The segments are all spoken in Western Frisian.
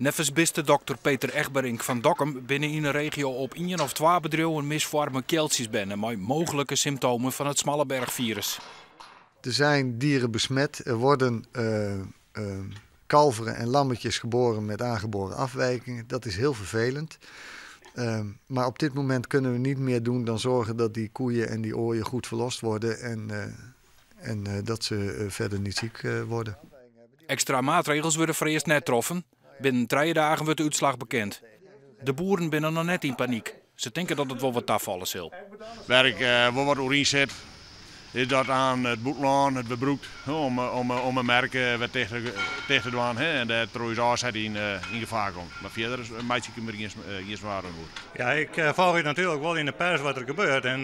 Neffens bistedokter Peter Egberink fan Dokkum binne yn 'e regio op ien of twa bedriuwen misfoarme kealtsjes berne mei mooglike symptomen fan it Smallebergfirus. Er zijn dieren besmet. Er worden kalveren en lammetjes geboren met aangeboren afwijkingen. Dat is heel vervelend. Maar op dit moment kunnen we niet meer doen dan zorgen dat die koeien en die ooien goed verlost worden en dat ze verder niet ziek worden. Ekstra maatregels wurde foarearst net troffen. Binnen 3 dagen wurdt de útslach bekend. De boeren binne noch net yn panyk. Se tinke dat it wol wat tafalle sil. Wêr't ik wol wat oer yn sit, is dat oan it bûtenlân it wer brûkt om 'e merk wer ticht te dwaan en dêr troch ús ôfset yn gefaar komt. Mar fierder meitsje ik my der gjin soargen oer. Ja, ik folgje natuerlik wol yn de pers wat der gebeurt. En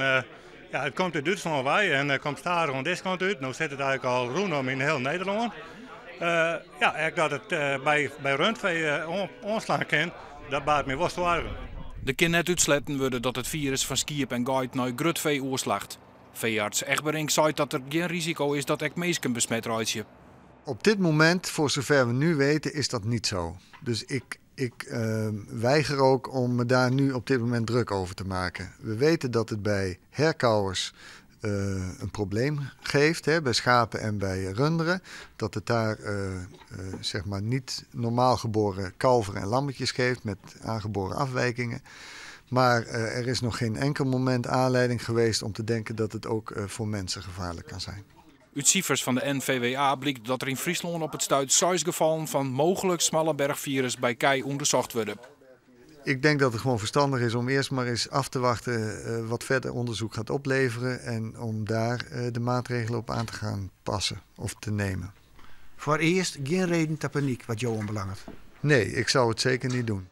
ja, it komt út Dútslân wei en komt stadich oan dizze kant út. No sit it eigentlik al rûnom yn hiel Nederlân. Ja, ek dat it by rundfee oanslaan kin, dat baart my wol soargen. Der kin net útsletten wurde dat it firus fan skiep en geit nei grutfee oerslacht. Feearts Egberink seit dat der gjin risiko is dat ek minsken besmet reitsje. Op dit moment, voor zover we nu weten, is dat niet zo. Dus ik weiger ook om me daar nu op dit moment druk over te maken. We weten dat het bij herkauwers een probleem geeft, hè, bij schapen en bij runderen. Dat het daar niet normaal geboren kalveren en lammetjes geeft met aangeboren afwijkingen. Maar er is nog geen enkel moment aanleiding geweest om te denken dat het ook voor mensen gevaarlijk kan zijn. Ut sifers fan de NVWA blykt dat der yn Fryslân op it stuit 6 gefallen fan mooglik Smallebergfirus by kij ûndersocht wurde. Ik denk dat het gewoon verstandig is om eerst maar eens af te wachten wat verder onderzoek gaat opleveren en om daar de maatregelen op aan te gaan passen of te nemen. Foarearst gjin reden ta panyk wat jo oanbelanget? Nee, ik zou het zeker niet doen.